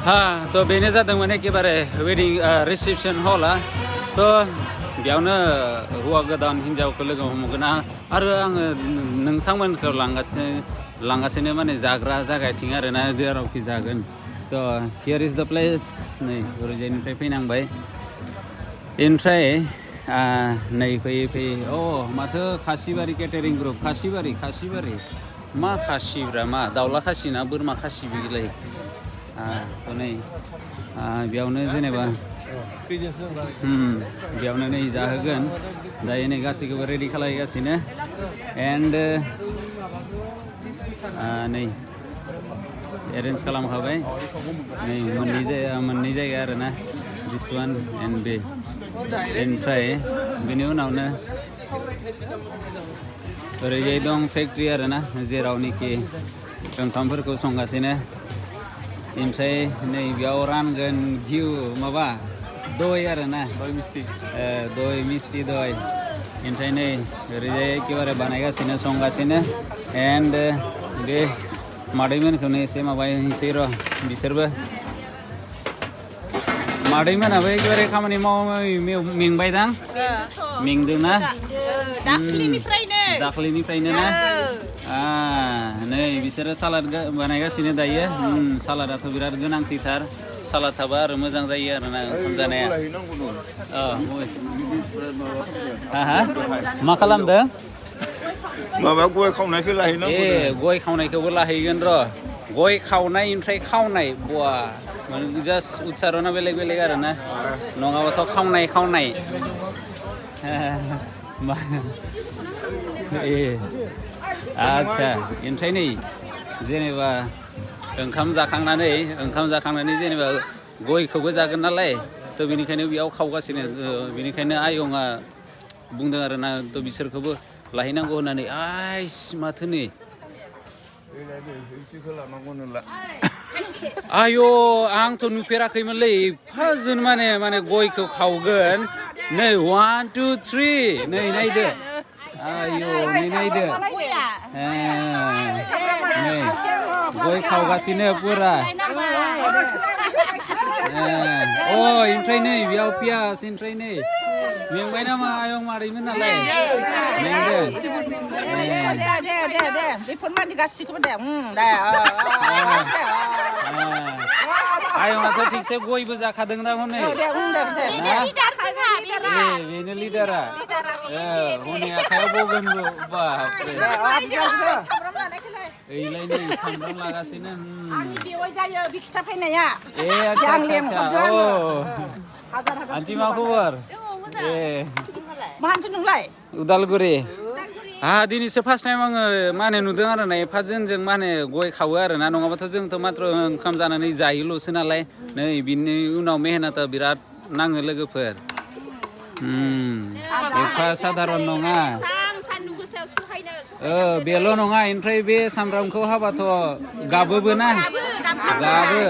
तो बेनो जादोंमोन एखेबारे वेडिं रिसेपसन हला तो बेयावनो हौवा गोदान हिनजावखौ लोगो हमगोन आरो आङो नोंथांमोनखौ लांगासिनो माने जाग्रा जायगाथिं आरोना जेरावखि जागोन तो हियर इज द प्लेस नै ओरैजायनिफ्राय फैनांबाय ओमफ्राय नै फैयै फैयै माथो खासिबारि केटारिं ग्रुप खासिबारि मा खासिब्रा मा दाउला खासि ना बोरमा खासि बिलाय तो नै बेयावनो जेनेबा बेयावनो नै जाहोगोन दायो नै गासैखौबो रेडि खालामगासिनो एन्ड नै एरेन्ज खालामखाबाय नै मोननै जायगा आरोना दिस वान एन्ड बे ओमफ्राय बेनि उनावनो ओरैजाय दं फेक्ट्रि आरोना जेरावनोखि ओंखामफोरखौ संगासिनो ओमफ्राय नै बेयाव रानगोन घिउ माबा दय आरोना दय मिस्टि दय ओमफ्राय नै ओरैजाय एखेबारे बानायगासिनो संगासिनो एन्ड बे मादैमोनखौनो एसे माबाहैसै र' बिसोरबो मादैमोनाबो एखेबारे खामानि मेंबायदां मेंदोंना दाख्लैनिफ्रायनो ना नै बिसोरो सालाद बानायगासिनो दायो सालादाथ' बिराद गोनांथिथार सालाद थाबा आरो मोजां जायो आरोना ओंखाम जानाया मा खालामदों माबा गय खावनायखौ लाहैनांगौ गय खावनायखौबो लाहैगोन र' गय खावनाय ओमफ्राय खावनाय बवा जास्ट उच्चारना बेलेग आरोना नङाबाथ' खावनाय आच्छा ओमफ्राय नै जेनेबा ओंखाम जाखांनानै जेनेबा गयखौबो जागोन नालाय थ' बेनिखायनो बेयाव खावगासिनो बेनिखायनो आयंआ बुंदों आरोना थ' बिसोरखौबो लाहैनांगौ होननानै माथो नै आय' आंथ' नुफेराखैमोनलै एफाजोन माने गयखौ खावगोन नै 1 2 3 नै नायदो नै नायदो नै गय खावगासिनो पुरा ओमफ्राय नै बेयाव पियास ओमफ्राय नै मेंबाय नामा आयं मादैमोन नालाय मेंदों बेफोर गासिखौबो दे आयंआथ' थिगसे गयबो जाखादों दा हनै बेनो लिडारा हनै आखायाव बगोनबो बापरे ओइलाय नै सामब्राम लागासिनो आन्टी मा खबर माहानसो नोंलाय उदालगुरि दिनैसो फार्स्ट टाइम आङो माने नुदों आरोना एफाजोंजों माने गय खावो आरोना नङाबाथ' जोंथ' मात्र ओंखाम जानानै जायोल'सो नालाय नै बिनि उनाव मेहनता बिराद नाङो लोगोफोर एफा साधारन नङा बेल' नङा ओमफ्राय बे सामब्रामखौ हाबाथ' गाबोबो ना गाबो